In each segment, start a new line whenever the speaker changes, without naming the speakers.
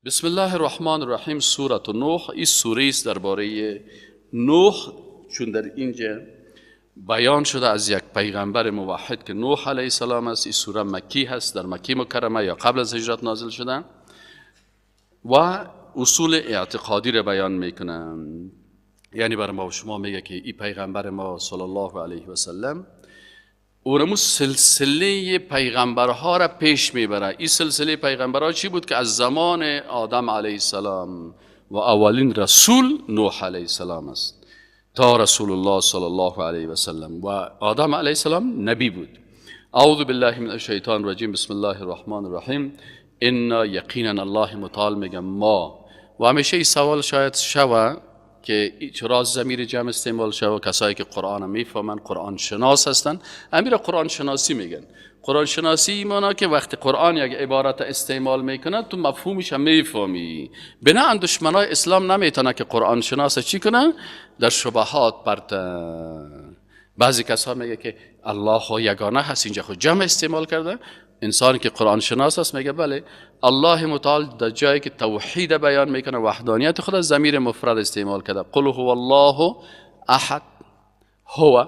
بسم الله الرحمن الرحیم. سورة نوح، این سوره است درباره نوح، چون در اینجا بیان شده از یک پیغمبر موحد که نوح علیه السلام است. این سوره مکی هست، در مکی مکرمه یا قبل از هجرت نازل شده و اصول اعتقادی را بیان میکنه. یعنی برای ما و شما میگه که این پیغمبر ما صلی الله علیه و سلم اونمو سلسله پیغمبرها را پیش میبره. این سلسله پیغمبرها چی بود؟ که از زمان آدم علیه السلام و اولین رسول نوح علیه السلام است تا رسول الله صلی الله علیه و سلم، و آدم علیه السلام نبی بود. اعوذ بالله من الشیطان الرجیم. بسم الله الرحمن الرحیم. انا یقینا الله متعال میگه ما، و همیشه این سوال شاید شوه که چرا ضمیر جمع استعمال شوه؟ کسایی که قرآن میفهمن، قرآن شناس هستن، امیر قرآن شناسی میگن. قرآن شناسی ایمانا که وقتی قرآن یک عبارت استعمال میکنه تو مفهومش هم میفهمی. بناهن دشمنای اسلام نمیتونه که قرآن شناس چی کنه؟ در شبهات پرته. بعضی کسا میگه که الله یگانه هست، اینجا خود جمع استعمال کرده. انسانی که قرآن شناس است میگه بله، الله متعال در جایی که توحید بیان میکنه، وحدانیت خود، ضمیر مفرد استعمال کرده. قل هو الله احد، هو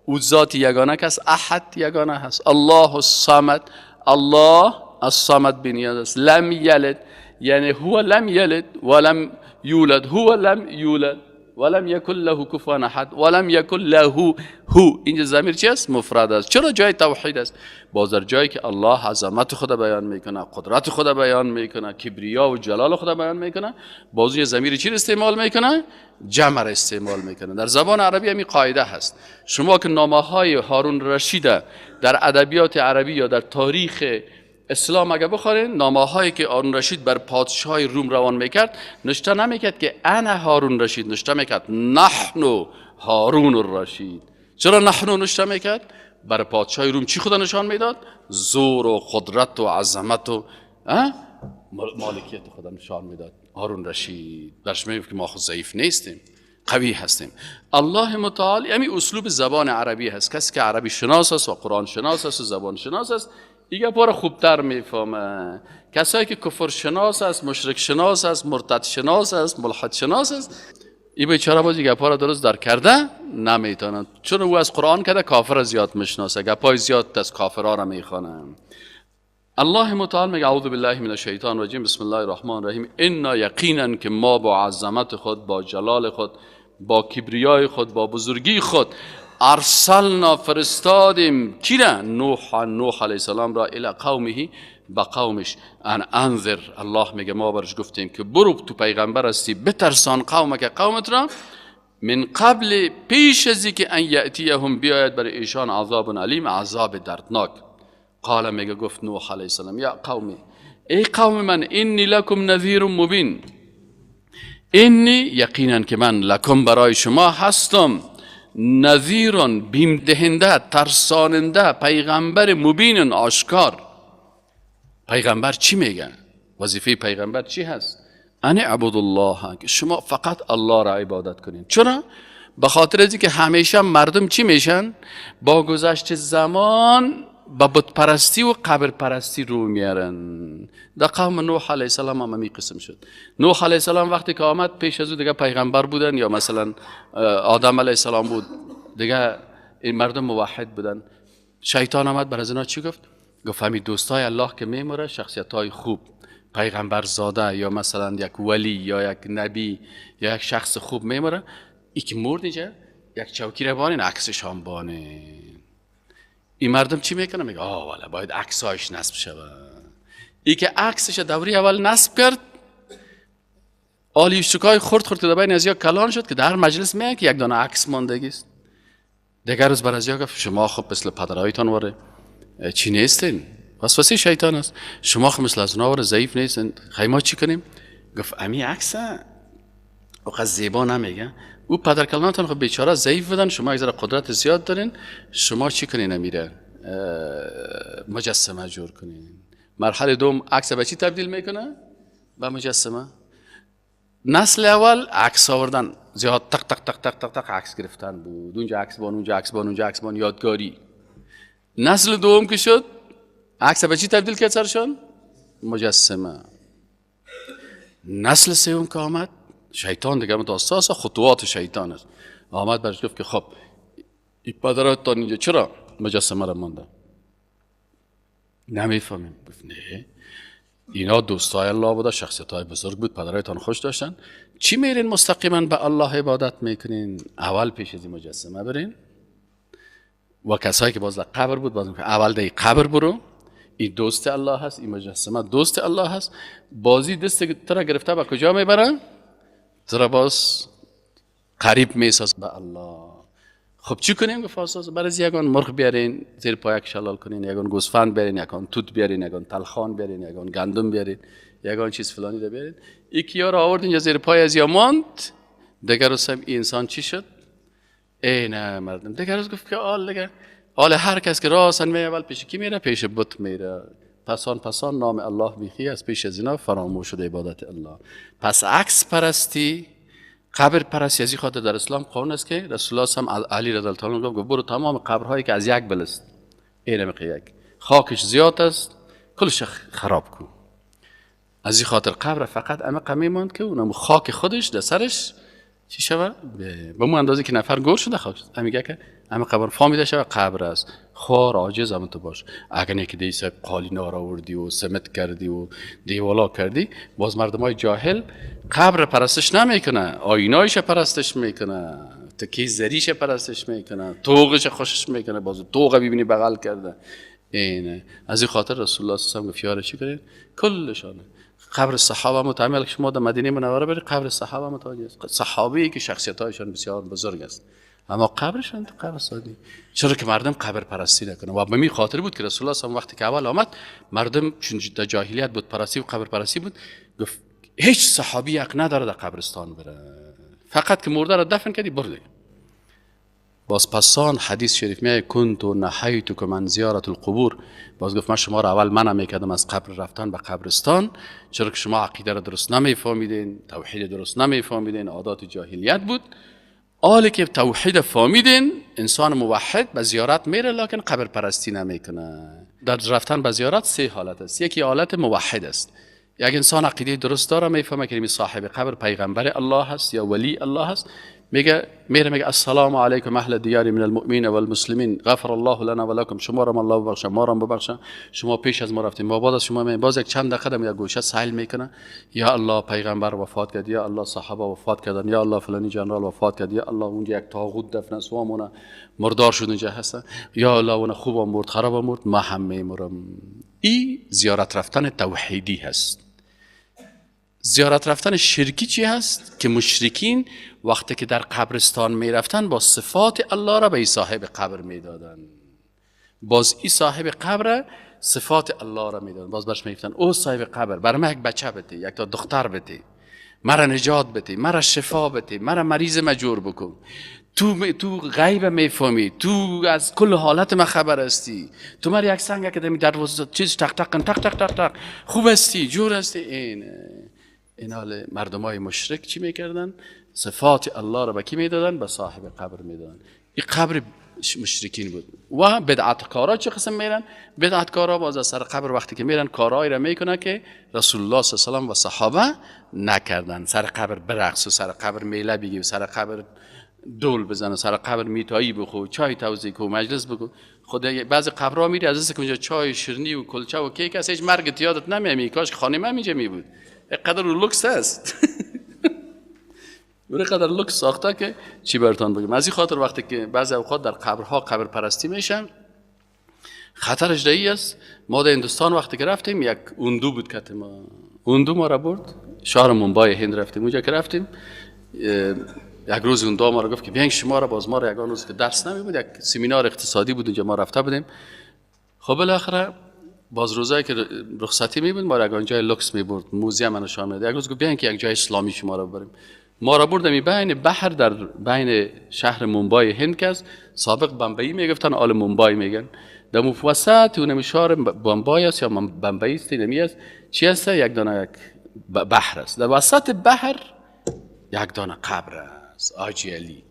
او ذات یگانه کس، احد یگانه هست. الله الصمد، الله الصمد بنیاد است. لم یلد، یعنی هو لم یلد ولم یولد، هو لم یولد ولم یکن له کفوا احد ولم یکن له هو. اینجا ضمیر چی است؟ مفرد است. چرا جای توحید است؟ باز در جایی که الله عظمت خود بیان میکنه، قدرت خود بیان میکنه، کبریا و جلال خود بیان میکنه، باز یه ضمیر چی استعمال میکنه؟ جمع را استعمال میکنه. در زبان عربی همین قاعده هست. شما که نامه های هارون رشید در ادبیات عربی یا در تاریخ اسلام اگه بخورین، نامه هایی که هارون رشید بر پادشاه روم روان میکرد، نشته نمیکرد که انا هارون رشید، نشته میکرد نحن هارون الرشید. چرا نحن نشته میکرد؟ بر پادشاه روم چی خدا نشان میداد؟ زور و قدرت و عظمت و مالکیت خدا نشان میداد هارون رشید. درش میگفت که ما خود ضعیف نیستیم، قوی هستیم. الله متعال یعنی اسلوب زبان عربی هست. کسی که عربی شناس است و قرآن شناس است و زبان شناس است، ایگه پاره خوبتر میفهمه. کسایی که کفر شناس است، مشرک شناس است، مرتد شناس است، ملحد شناس است، ای بیچاره باز ایگه پاره درست در کرده نمیتونه، چون او از قرآن کرده کافر زیاد میشناسه، گپای زیاد از کافرها را میخوانه. الله متعال میگه اعوذ بالله من الشیطان الرجیم. بسم الله الرحمن الرحیم. انا یقینا که ما با عظمت خود، با جلال خود، با کبریای خود، با بزرگی خود، ارسلنا فرستادیم کی را؟ نوح، نوح علیه السلام را، الی قومه، به قومش، ان انذر. الله میگه ما برش گفتیم که برو، تو پیغمبر هستی، بترسان قومک، قومت را، من قبل، پیش از که ان یأتیهم، بیاید بر ایشان، عذاب علیم، عذاب دردناک. قال میگه گفت نوح علیه السلام، یا قومی، ای قوم من، انی لکم نذیر مبین. انی یقینا که من، لکم برای شما هستم، نذیرون بیم دهنده، ترساننده، پیغمبر، مبین آشکار. پیغمبر چی میگه؟ وظیفه پیغمبر چی هست؟ ان اعبد الله، که شما فقط الله را عبادت کنین. چرا؟ به خاطر از که همیشه مردم چی میشن؟ با گذشت زمان به بت پرستی و قبر پرستی رو میارن. در قوم نوح علیه السلام هم همی قسم شد. نوح علیه السلام وقتی که آمد، پیش از او دیگه پیغمبر بودن، یا مثلا آدم علیه السلام بود، دیگه این مردم موحد بودن. شیطان آمد بر از اینا چی گفت؟ گفت همین دوستای الله که میموره، شخصیت های خوب، پیغمبر زاده یا مثلا یک ولی یا یک نبی یا یک شخص خوب میموره، ای که مرد اینجا یک چوکی رو بانین، عکسش هم بانین. این مردم چی میکنه؟ میگه آه والا باید عکسایش نصب شود. ای که عکسش دوری اول نصب کرد، آلیوشکای خرد خرد که بین از یا کلان شد که در مجلس میگه که یک دانه عکس ماندگی است. دیگر روز بر از یا گفت شما خب مثل پدرایتان واره چی نیستین، وسوسه شیطان است، شما خب مثل از اونا ضعیف نیستین، خیلی ما چی کنیم؟ گفت امی عکس اوقات زیبا نمیگه، او پدر کلانتان خب بیچاره ضعیف بودن، شما یک ذره قدرت زیاد دارین، شما چی کنین؟ امیره مجسمه جور کنین. مرحله دوم عکس به چی تبدیل میکنه؟ به مجسمه. نسل اول عکس آوردن زیاد، تق تق تق تق تق تق عکس گرفتن بود، اونجا عکس بان، اونجا عکس بان، اونجا عکس بان، یادگاری. نسل دوم که شد، عکس به چی تبدیل کرد سرشان؟ مجسمه. نسل سوم که آمد، شیطان دیگه متاساس خطوات شیطان است. آمد برش گفت که خب این پدرتان اینجا چرا مجسمه را مانده؟ نمیفهمیم. گفت نه، اینا دوستای الله بوده، شخصیت های بزرگ بود، پدرایتان خوش داشتن. چی میرین مستقیما به الله عبادت میکنین؟ اول پیش از این مجسمه برین و کسایی که باز در قبر بود، باز اول در قبر برو، این دوست الله هست، این مجسمه دوست الله هست. بازی دست ترا گرفته به کجا میبرن؟ ترا باز قریب میساز به الله. خب چی کنیم؟ گفت اساس برای یگان مرغ بیارین زیر پایک شلال کنین، یگان گوسفند بیارین، یگان توت بیارین، یگان تلخان بیارین، یگان گندم بیارین، یگان چیز فلانی رو بیارین. یکی ها رو آورد اینجا زیر پای از یا ماند. دیگر روز این انسان چی شد؟ ای نه مردم. دیگر روز گفت که آل دیگه آل هر کس که راسن می اول پیش کی میره؟ پیش بت میره. پسان پسان نام الله بیخی از پیش از اینا فراموش شده عبادت الله. پس عکس پرستی، قبر پرستی، از این خاطر در اسلام قانون است که رسول الله هم علی رضی الله عنه گفت برو تمام قبرهایی که از یک بلست اینم یک خاکش زیاد است کلش خراب کن. از این خاطر قبر فقط اما میموند که اونم خاک خودش در سرش چی شوه؟ به مو اندازه که نفر گور شده خاک شده. میگه که اما قبر فهمیده شوه قبر است، خوار عاجز هم تو باش. اگر نه که دی صاحب قالینا را آوردی و سمت کردی و دیوالا کردی، باز مردمای جاهل قبر پرستش نمیکنه، آینایش پرستش میکنه، تکی زریش پرستش میکنه، توغش خوشش میکنه، باز توغ ببینی بغل کرده. اینه از این خاطر رسول الله صلی الله علیه و گفت یاره چی کنین؟ کلشانه قبر صحابه متعمل شما در مدینه منوره برید قبر صحابه متوجه است، صحابی که شخصیت‌هایشان بسیار بزرگ است، اما قبرشان قبر سادی. چرا که مردم قبر پرستی نکنه. و به می خاطر بود که رسول الله صلی وقتی که اول آمد مردم چون در جاهلیت بود پرستی و قبر پرستی بود، گفت هیچ صحابی حق نداره در قبرستان بره، فقط که مرده را دفن کردی برده. باز پسان حدیث شریف میگه کنت نهیتکم عن زیارت القبور. باز گفت من شما را اول منع میکردم از قبر رفتن به قبرستان، چرا که شما عقیده را درست نمیفهمیدین، توحید درست نمیفهمیدین، عادات جاهلیت بود. حالی که توحید فهمیدین انسان موحد به زیارت میره لکن قبر پرستی نمیکنه. در رفتن به زیارت سه حالت است. یکی حالت موحد است، یک انسان عقیده درست داره، میفهمه که صاحب قبر پیغمبر الله هست یا ولی الله هست، میگه میره میگه السلام علیکم اهل دیار من المؤمنین والمسلمین غفر الله لنا ولکم، شما را الله ببخشه، ما را ببخشه، شما پیش از ما رفتیم، ما بعد از شما می. باز یک چند دقیقه یک گوشه سیل میکنه، یا الله پیغمبر وفات کرد، یا الله صحابه وفات کردن، یا الله فلانی جنرال وفات کرد، یا الله اونجا یک طاغوت دفن است و مردار شد اونجا هست، یا الله اون خوب مرد خراب مرد، ما هم میمرم. این زیارت رفتن توحیدی هست. زیارت رفتن شرکی چی هست؟ که مشرکین وقتی که در قبرستان می رفتن با صفات الله را به ای صاحب قبر می دادن. باز ای صاحب قبر صفات الله را می دادن. باز برش می گفتن او صاحب قبر برای من یک بچه بده، یک تا دختر بده، مرا نجات بده، مرا شفا بده، مرا مریض مجور بکن، تو غیب میفهمی، تو از کل حالت من خبر هستی، تو مرا یک سنگ که دمی دروازه چیز تق تق تق تق تق تق خوب هستی جور هستی. این حال مردمای مشرک چی میکردن؟ صفات الله را به کی میدادن؟ به صاحب قبر میدادن. این قبر مشرکین بود. و بدعتکارا چه قسم میرن؟ بدعتکارا باز از سر قبر وقتی که میرن کارهایی را میکنن که رسول الله صلی الله علیه و صحابه نکردن. سر قبر برقص و سر قبر میله بگی و سر قبر دول بزن و سر قبر میتایی بخو، چای توزیع کو، مجلس بکن. خود بعضی قبرها میری از اینکه اونجا چای شیرینی و کلچه و کیک هست، هیچ مرگ یادت نمیاد، کاش خانه من اینجا می بود. قدر لوکس هست. اون قدر لوکس ساخته که چی براتون بگم. از این خاطر وقتی که بعضی اوقات در قبرها قبر پرستی میشن خطرش دایی است. ما در هندوستان وقتی که رفتیم یک اندو بود که ما اندو ما را برد شهر مومبای هند رفتیم. اونجا که رفتیم یک روز اون دو ما را گفت که بیاین شما را باز ما را یک روز که درس نمی بود، یک سمینار اقتصادی بود اونجا ما رفته بودیم. خب بالاخره باز روزایی که رخصتی می بود ما را یک جای لوکس می برد، موزیم منو شامل. یک روز گفت بیاین که یک جای اسلامی شما را ببریم. ما را بردم بین بحر در بین شهر مومبای هند که است، سابق بمبئی میگفتن، آل مومبای میگن. در وسط اونم شهر بمبای است یا بمبئی است نمی است چی است، یک دانه یک بحر است. در وسط بحر یک دانه قبر است، حاجی علی.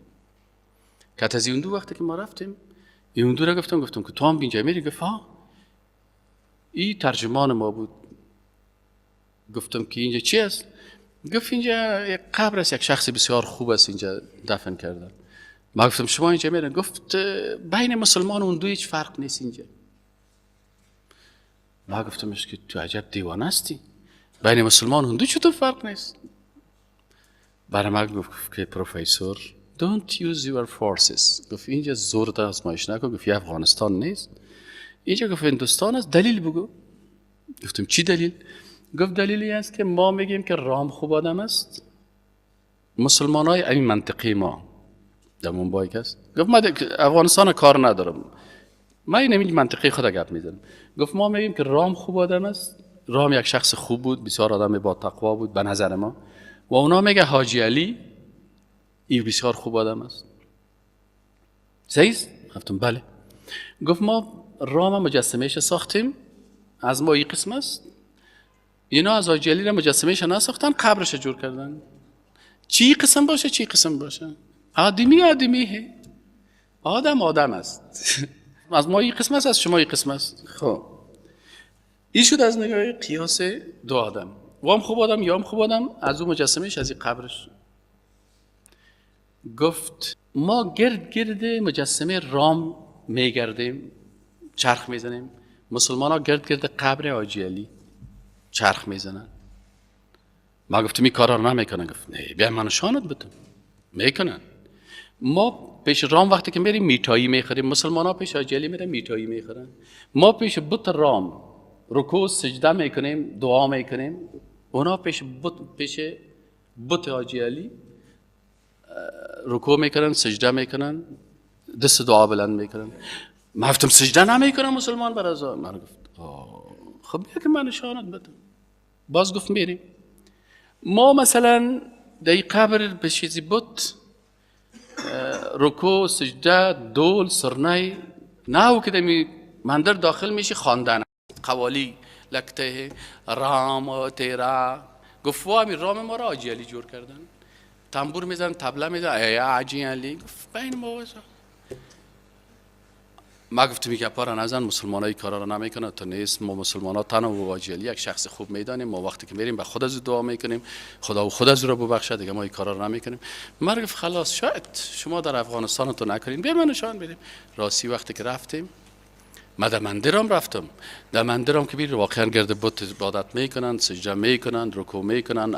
که از این دو وقتی که ما رفتیم این دو را گفتم که تو هم اینجا میری؟ گفت ها. این ترجمان ما بود. گفتم که اینجا چی است؟ گفت اینجا یک قبر است، یک شخص بسیار خوب است اینجا دفن کردن. ما گفتم شما اینجا میرن؟ گفت بین مسلمان و هندو هیچ فرق نیست اینجا. ما گفتمش که تو عجب دیوانه هستی، بین مسلمان و هندو چطور فرق نیست؟ برای ما گفت که پروفسور don't use your forces. گفت اینجا زور آزمایش نکن. گفت یه افغانستان نیست اینجا، گفت هندوستان است. دلیل بگو. گفتم چی دلیل؟ گفت دلیلی است که ما میگیم که رام خوب آدم است، مسلمان های این منطقه ما در مومبای است. گفت ما افغانستان کار ندارم، ما این منطقه خود گپ میزنم. گفت ما میگیم که رام خوب آدم است، رام یک شخص خوب بود، بسیار آدم با تقوا بود به نظر ما، و اونا میگه حاجی علی این بسیار خوب آدم است. صحیح است؟ گفتم بله. گفت ما رام مجسمهش ساختیم، از ما این قسم است، اینا از حاجی علی مجسمهش نساختن، قبرش جور کردن. چی قسم باشه چی قسم باشه، آدمی آدمیه، آدم آدم است. از ما این قسم است، از شما این قسم است. خب این شد از نگاه قیاس دو آدم، وام خوب آدم یا هم خوب آدم، از اون مجسمهش از این قبرش. گفت ما گرد گرد مجسمه رام میگردیم، چرخ میزنیم، مسلمان ها گرد گرد قبر حاجی علی چرخ میزنن. ما گفتیم این کارا رو نمیکنن. گفت نه بیا من نشانت بدم، میکنن. ما پیش رام وقتی که میریم میتایی میخوریم، مسلمان ها پیش حاجی علی میرن میتایی میخورن. ما پیش بت رام رکوع سجده میکنیم، دعا میکنیم، اونا پیش بت حاجی علی رکوع میکنن، سجده میکنن، دست دعا بلند میکنن. من گفتم سجده نمیکنم مسلمان بر از من. گفت خب بیا که من نشانت بدم. باز گفت میریم. ما مثلا در قبر به چیزی بت رکوع سجده دول سرنای نه که در مندر داخل میشی خواندن قوالی لکته رام تیرا. گفت وامی رام ما را حاجی علی جور کردن، تنبور میزن، طبله میزن، ای حاجی علی. گفت بین ما واسه. ما گفتم این گپا را نزن، مسلمان های کارا را نمیکنه تا نیست. ما مسلمان ها تنها و حاجی علی یک شخص خوب میدانیم، ما وقتی که میریم به خود از دعا میکنیم، خدا و خود از رو ببخشه، دیگه ما این کارا را نمیکنیم. ما گفت خلاص شاید شما در افغانستان تو نکنین، بیا من نشان بدیم. راستی وقتی که رفتیم، ما در مندرم رفتم، در مندرم که بیر واقعا گرد بت عبادت میکنن، سجده میکنن، رکوع میکنن،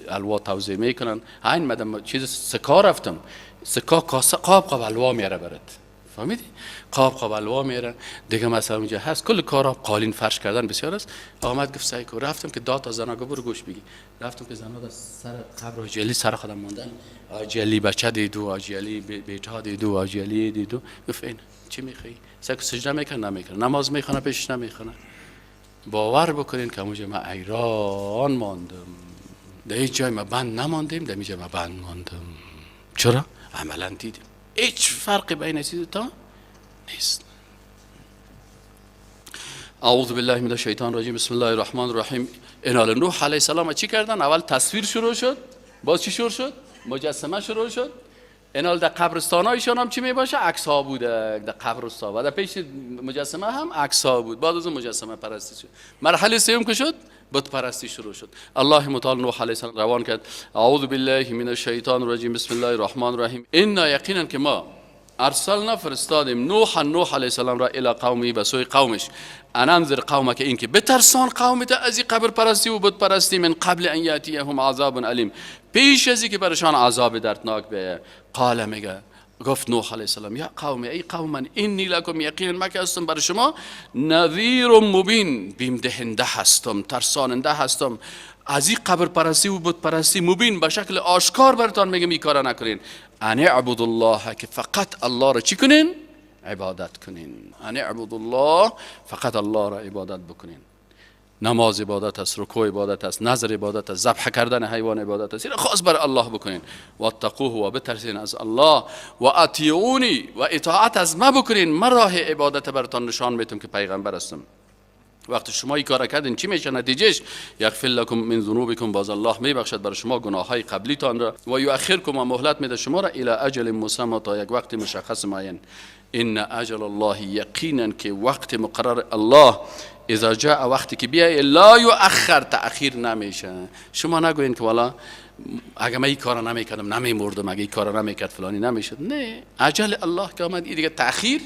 الوا توزیع میکنن. این مدام چیز سکا رفتم، سکا کاسه قاب قاب الوا میاره برات، فهمیدی؟ قاب قاب الوا میاره دیگه. مثلا اونجا هست کل کارا قالین فرش کردن بسیار است. آمد گفت سعی کو. رفتم که داد تا زنا گفت برو گوش بگی. رفتم که زنا در سر قبر حاجی علی سر خودم ماندن، حاجی علی بچه دیدو، حاجی علی بیتا دیدو، حاجی علی دیدو. گفت این چی میخوای؟ سعی کو سجده میکنه نمیکنه، نماز میخونه پیشش نمیخونه. باور بکنین که اونجا من حیران ماندم، در هیچ جای ما بند نماندیم، در اینجا ما بند ماندم. چرا؟ عملا دیدیم هیچ فرقی بین چیز تا نیست. اعوذ بالله من الشیطان الرجیم، بسم الله الرحمن الرحیم. اینا نوح علیه السلام چی کردن؟ اول تصویر شروع شد، باز چی شروع شد؟ مجسمه شروع شد. اینا در قبرستان هایشان هم چی می باشه؟ عکس ها بوده در قبرستان و در پیش مجسمه هم عکس ها بود. بعد از اون مجسمه پرستی شد. مرحله سوم که شد بت پرستی شروع شد. الله متعال نوح علیه السلام روان کرد. اعوذ بالله من الشیطان الرجیم، بسم الله الرحمن الرحیم. انا یقینا که ما ارسلنا فرستادیم نوح علیه السلام را الی قومی به سوی قومش، ان انذر قومک، این که بترسان قومت از این قبر پرستی و بت پرستی، من قبل ان یاتیهم عذاب الیم، پیش از اینکه برشان عذاب دردناک بیاید. قال میگه گفت نوح علیه السلام یا قوم، ای قوم من، انی لکم یقینا من که هستم بر شما نذیر مبین، بیم دهنده هستم، ترساننده هستم از این قبر پرستی و بت پرستی، مبین به شکل آشکار براتان میگم این کارا نکنین. ان اعبد الله، که فقط الله را چی کنین؟ عبادت کنین. ان اعبد الله، فقط الله را عبادت بکنین. نماز عبادت است، رکوع عبادت است، نذر عبادت است، ذبح کردن حیوان عبادت است. این خاص بر الله بکنین. و اتقوه، و بترسین از الله، و اطیعونی، و اطاعت از ما بکنین. من راه عبادت براتان نشان میتم که پیغمبر هستم. وقتی شما این کار کردین چی میشه نتیجهش؟ یغفر لکم من ذنوبکم، باز الله میبخشد بر شما گناه های قبلیتان را، و یؤخرکم، و مهلت میده شما را، الی اجل مسمى، تا یک وقت مشخص معین. ان اجل الله، یقینا که وقت مقرر الله، اذا جاء وقتی که بیای لا یؤخر، تأخیر نمیشه. شما نگوین که والا اگه من این کارو نمیکردم نمیمردم، اگه این کارو نمیکرد فلانی نمیشد. نه، اجل الله که آمد این دیگه تأخیر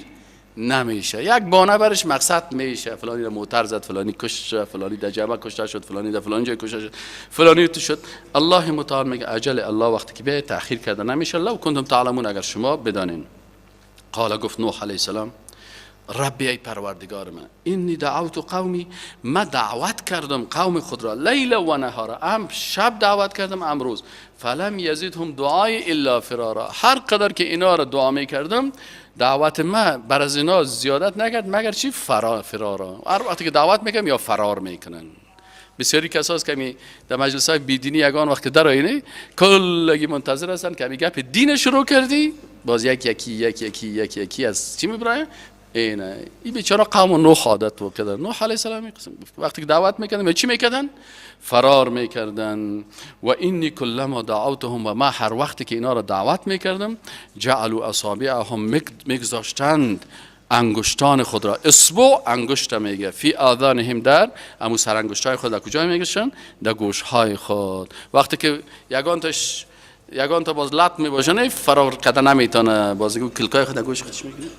نمیشه. یک بانه برش مقصد میشه، فلانی را موتر زد، فلانی کشت، فلانی در جبه کشته شد، فلانی در فلان جای کشته شد، فلانی تو شد. الله متعال میگه اجل الله وقتی که بیای تأخیر کرده نمیشه. لو کنتم تعلمون، اگر شما بدانین. قال گفت نوح علیه السلام ربی ای پروردگار من، انی دعوت قومی، ما دعوت کردم قوم خود را، لیلا و نهارا، ام شب دعوت کردم ام روز، فلم یزیدهم دعای الا فرارا، هر قدر که اینا را دعا می کردم دعوت ما بر از اینا زیادت نکرد مگر چی؟ فرارا. هر وقتی که دعوت میکنم یا فرار میکنن. بسیاری کساست که می در مجلس های بیدینی یگان وقت در آینه کلگی منتظر هستن که می گپ دین شروع کردی، باز یک یکی یک یکی یک یکی از چی میبرایم؟ اینه این بیچاره قوم نوح عادت وکردن. نوح علیه السلام وقتی که دعوت میکردن چی میکردن؟ فرار میکردن. و انی کلما دعوتهم، و ما هر وقتی که اینا را دعوت میکردم، جعلوا اصابعهم، میگذاشتند انگشتان خود را، اصبع انگشت میگه، فی آذانهم، در امو سر انگشتای خود در کجا میگذاشتن؟ در گوشهای خود. وقتی که یگان تا باز لط میباشه فرار کردن نمیتونه، باز کلکای خود در گوش خودش میگیره.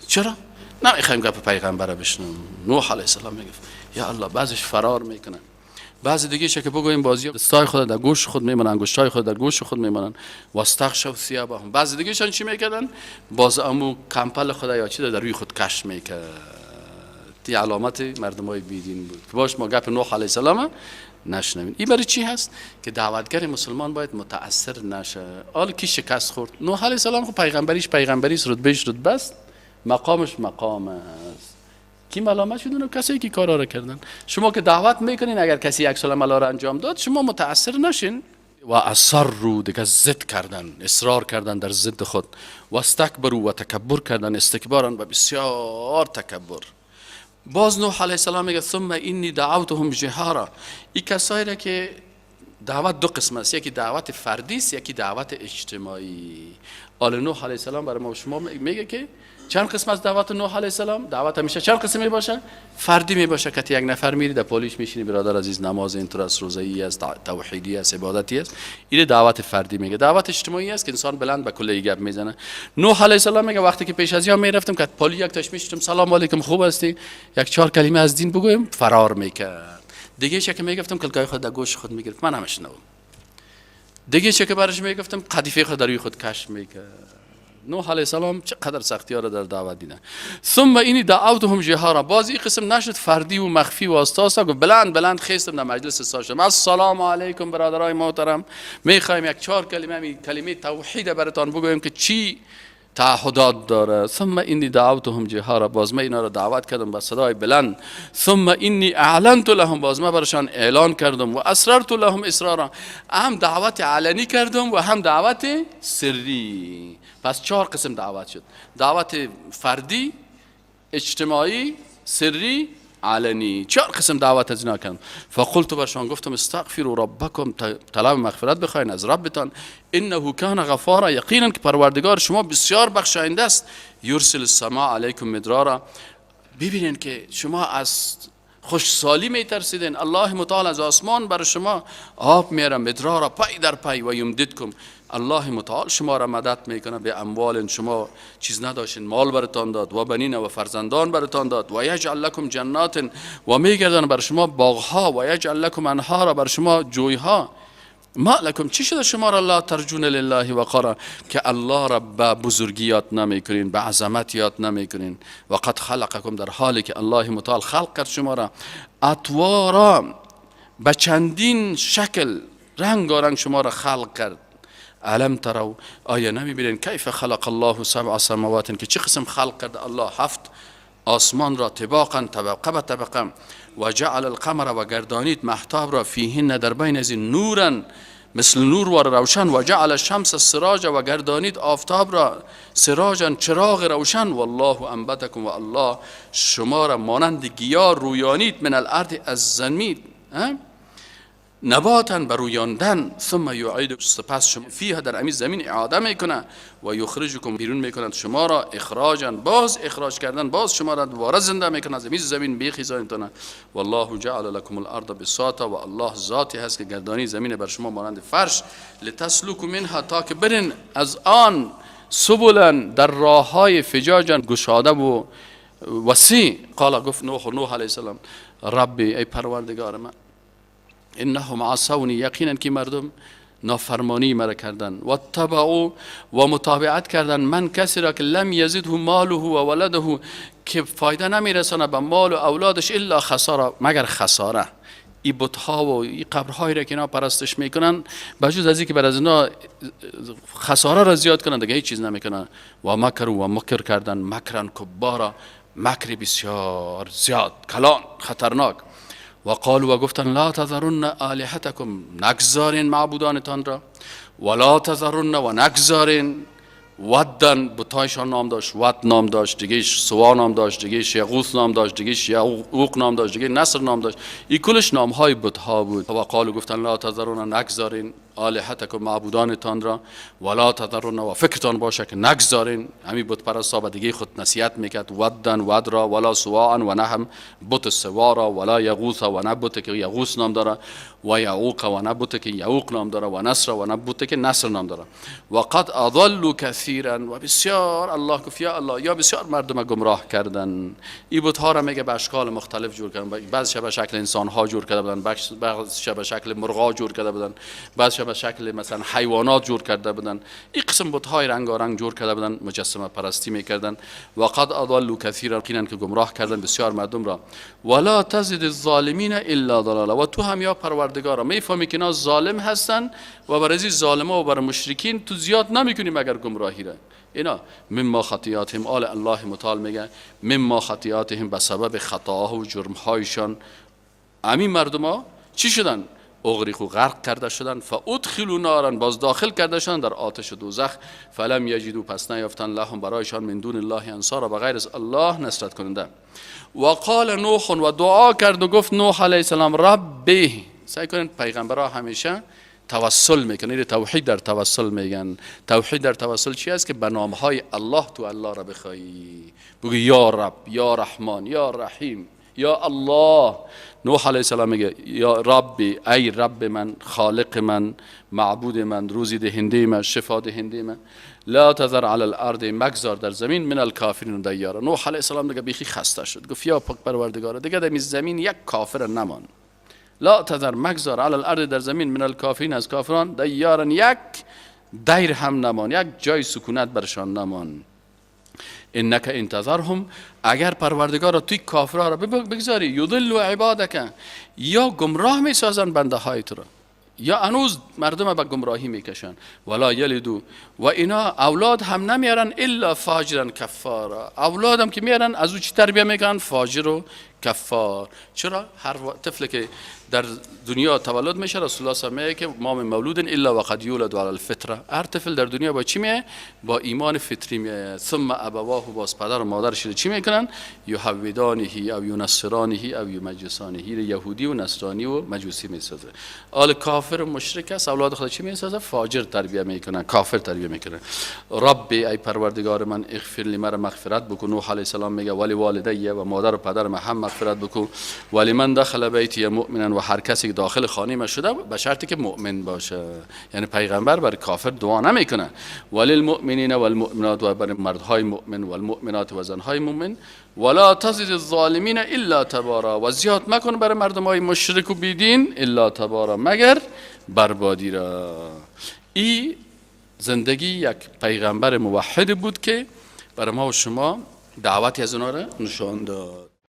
چرا؟ نمیخوایم گپ پیغمبر بشنم. نوح علیه السلام میگفت یا الله، بعضش فرار میکنن، بعضی دیگه که بگوییم بازی دستای خود در گوش خود میمونن، انگشتای خود در گوش خود میمونن، واستغشوا ثيابهم. بعضی دیگه شان چی میکردن؟ باز امو کمپل خود یا چی در روی خود کش میکرد. دی علامت مردمای بیدین بود که باش ما گپ نوح علیه السلام نشنوین. این برای چی هست؟ که دعوتگر مسلمان باید متاثر نشه. حال کی شکست خورد؟ نوح علیه السلام خب پیغمبریش پیغمبریش، رتبهش رتبه است، مقامش مقام است. کی ملامت شد؟ اونم کسایی که کارا رو کردن. شما که دعوت میکنین اگر کسی یک سال عمل را انجام داد شما متاثر نشین. و اصروا، دیگه ضد کردن، اصرار کردن در ضد خود. و استکبروا، و تکبر کردن، استکبارن و بسیار تکبر. باز نوح علیه السلام میگه ثم انی دعوتهم جهارا. این کسایی را که دعوت دو قسم است، یکی دعوت فردی است، یکی دعوت اجتماعی. آل نوح علیه السلام برای ما شما میگه که چند قسم از دعوت نوح علیه السلام؟ دعوت همیشه چند قسم می باشه؟ فردی می باشه که یک نفر میری در پالیش میشینی، برادر عزیز نماز اینطور است، روزه ای است، توحیدی است، عبادتی است. این دعوت فردی میگه. دعوت اجتماعی است که انسان بلند به کلی گپ میزنه. نوح علیه السلام میگه وقتی که پیش از یا میرفتم که پالی یک تاش میشتم، سلام علیکم خوب هستی، یک چهار کلمه از دین بگویم، فرار میکرد. دیگه که میگفتم کلکای خود در گوش خود میگرفت، من نمیشنوم. دیگه که برش میگفتم قدیفه خود در روی خود کش میکرد. نوح علیه السلام چقدر سختی ها را در دعوت دیدن. ثم اینی دعوتهم جهارا. باز این قسم نشد فردی و مخفی و آستا، گفت بلند بلند خیستم در مجلس ساشتم، السلام علیکم برادرای محترم، میخوایم یک چهار کلمه کلمه توحید براتان بگویم که چی تعهدات داره. ثم اینی دعوتهم جهارا. باز من اینا را دعوت کردم با صدای بلند. ثم اینی اعلنت لهم. باز من برشان اعلان کردم. و اسررت لهم اسرارا. هم دعوت علنی کردم و هم دعوت سری. پس چهار قسم دعوت شد: دعوت فردی، اجتماعی، سری، علنی. چهار قسم دعوت از اینا کردم. فقلت، برشان گفتم، استغفروا ربکم، طلب مغفرت بخواین از ربتان، انه کان غفارا، یقینا که پروردگار شما بسیار بخشاینده است، یرسل السماء علیکم مدرارا. ببینین که شما از خشکسالی میترسیدین، الله متعال از آسمان بر شما آب میاره، مدرارا، پای در پای، و یمددکم، الله متعال شما را مدد میکنه، به اموال، شما چیز نداشتین مال برتان داد، و بنین، و فرزندان برتان داد، و یجعل لکم جنات، و میگردن بر شما باغها، و یجعل لکم انهارا، بر شما جویها. ما لکم، چی شده شما را، لا ترجون لله وقارا، که الله را به بزرگی یاد نمیکنین، به عظمت یاد نمیکنین؟ و قد خلقکم، در حالی که الله متعال خلق کرد شما را، اطوارا، به چندین شکل رنگارنگ شما را خلق کرد. الم تروا، آیا نمیبینین، کیف خلق الله سبع سماوات، که چه قسم خلق کرد الله هفت آسمان را، طباقا، طبقه به طبقه، و جعل القمر، و گردانید مهتاب را، فیهن، در بین از این، نورا، مثل نور و روشن، و جعل الشمس سراجا، و گردانید آفتاب را، سراجا، چراغ روشن، والله انبتکم، و الله شما را مانند گیاه رویانید، من الارض، از زمین. نباتا برویاندن، ثم یعید سپس شما، فیها در امی زمین اعاده میکنه، و یخرجکم بیرون میکنند شما را، اخراجا باز اخراج کردن، باز شما را دوباره زنده میکنه از امی زمین بیخیزانتونه. والله جعل لكم الارض بساطا، و الله ذاتی هست که گردانی زمین بر شما مانند فرش، لتسلکوا منها تا که برین از آن، سبلا در راه های، فجاجا گشاده و وسیع. قال گفت نوح، نوح علیه السلام، ربی ای پروردگار من، انهم عصونی یقینا که مردم نافرمانی مرا کردن، و اتبعوا و متابعت کردن، من کسی را که لم یزده ماله و ولده که فایده نمیرسانه به مال و اولادش، الا خساره مگر خساره. این بتها و این قبرهایی را که اینا پرستش میکنن، بجز از اینکه بر از اینا خساره را زیاد کنن دیگه هیچ چیز نمیکنن. و مکروا و مکر کردن، مکرا کبارا مکر بسیار زیاد کلان خطرناک. و قالوا و گفتن، لا تذرن آلهتکم نگذارین معبودانتان را، ولا تذرن و نگذارین ودا بتایشان نام داشت، ود نام داشت، دیگه سوا نام داشت، دیگه یغوث نام داشت، دیگه یعوق نام داشت، دیگه نصر نام داشت. این کلش نام های بتها بود. و قالوا گفتن، لا تذرن نگذارین، آلهتکم معبودانتان را، ولا تذرن و فکرتان باشه که نگذارین. همین بت پرستا به دیگه خود نصیحت میکرد، ودا ود را، ولا سواعا و نه هم بت سوا را، ولا یغوث و نه بت که یغوث نام داره، و یعوق و نه بت که یعوق نام داره، و نصر و نه بت که نصر نام داره. و قد اضلوا کثیرا و بسیار، الله گفت یا الله یا بسیار مردم گمراه کردن. این بت ها را میگه به اشکال مختلف جور کردن. بعضی به شکل انسان ها جور کرده بودن، بعضی به شکل مرغا جور کرده بودن، بعضی به شکل مثلا حیوانات جور کرده بودن. این قسم بت های رنگارنگ جور کرده بودن، مجسمه پرستی میکردن. و قد اضلوا کثیرا یقینا که گمراه کردن بسیار مردم را. ولا تزد الظالمین الا ضلالا و تو هم یا پروردگارا میفهمی که اینا ظالم هستن و برای ظالما و برای مشرکین تو زیاد نمیکنی مگر گمراهی را. اینا مما خطیئاتهم، آل الله متعال میگه مما خطیئاتهم به سبب خطاها و جرمهایشان همین مردم ها چی شدن؟ اغرقوا غرق کرده شدن، فادخلوا نارا باز داخل کرده شدن در آتش دوزخ، فلم یجدوا پس نیافتن، لهم برایشان، من دون الله انصارا بغیر از الله نصرت کننده. و قال نوح و دعا کرد و گفت نوح علیه السلام، ربی. سیل کنین، پیغمبرها همیشه توسل میکنن. توحید در توسل میگن. توحید در توسل چی است؟ که به نامهای الله تو الله را بخوایی، بگو یا رب، یا رحمان، یا رحیم، یا الله. نوح علیه السلام میگه یا ربی ای رب من، خالق من، معبود من، روزی دهنده من، شفا دهنده من، لا تذر علی الارض مگذار در زمین، من الکافرین دیارا. نوح علیه السلام دیگه بیخی خسته شد، گفت یا پاک پروردگار، دیگه در زمین یک کافر نمان. لا تذر مگذار، علی الارض در زمین، من الکافرین از کافران، دیارا یک دیر هم نمان، یک جای سکونت برشان نمان. انک ان تذرهم اگر پروردگار توی کافرها را بگذاری، یضلوا عبادک یا گمراه میسازن بنده های تو را، یا هنوز مردم به گمراهی میکشن، ولا یلدوا و اینا اولاد هم نمیارن، الا فاجرا کفارا. اولاد هم که میارن از او چی تربیه میکنن؟ فاجر و کفار. چرا؟ هر طفل که در دنیا تولد میشه، رسول الله صلی الله علیه و که ما من مولود الا وقد یولد علی الفطره. هر طفل در دنیا با چی میه؟ با ایمان فطری میه. ثم ابواه باز پدر و مادرش چی میکنن؟ یهودانه او ینصرانه او یمجسانه، یهودی و نصرانی و مجوسی میسازه. آل کافر و مشرک است، اولاد خود چی میسازه؟ فاجر تربیه میکنن، کافر تربیه میکنن. ربی ای پروردگار من، اغفر لی مرا مغفرت بکن. نوح علیه السلام میگه ولوالدی و مادر و پدر من هم مغفرت بکن، ولمن دخل بیتی مؤمنا و هر کسی که داخل خانه ما شده، به شرطی که مؤمن باشه. یعنی پیغمبر بر کافر دعا نمیکنه. وللمؤمنین والمؤمنات و بر مردهای مؤمن، والمؤمنات و زنهای مؤمن، ولا تزد الظالمین الا تبارا و زیاد مکن بر مردم های مشرک و بیدین، الا تبارا مگر بربادی را. ای زندگی یک پیغمبر موحد بود که برای ما و شما دعوتی از اونا را نشان داد.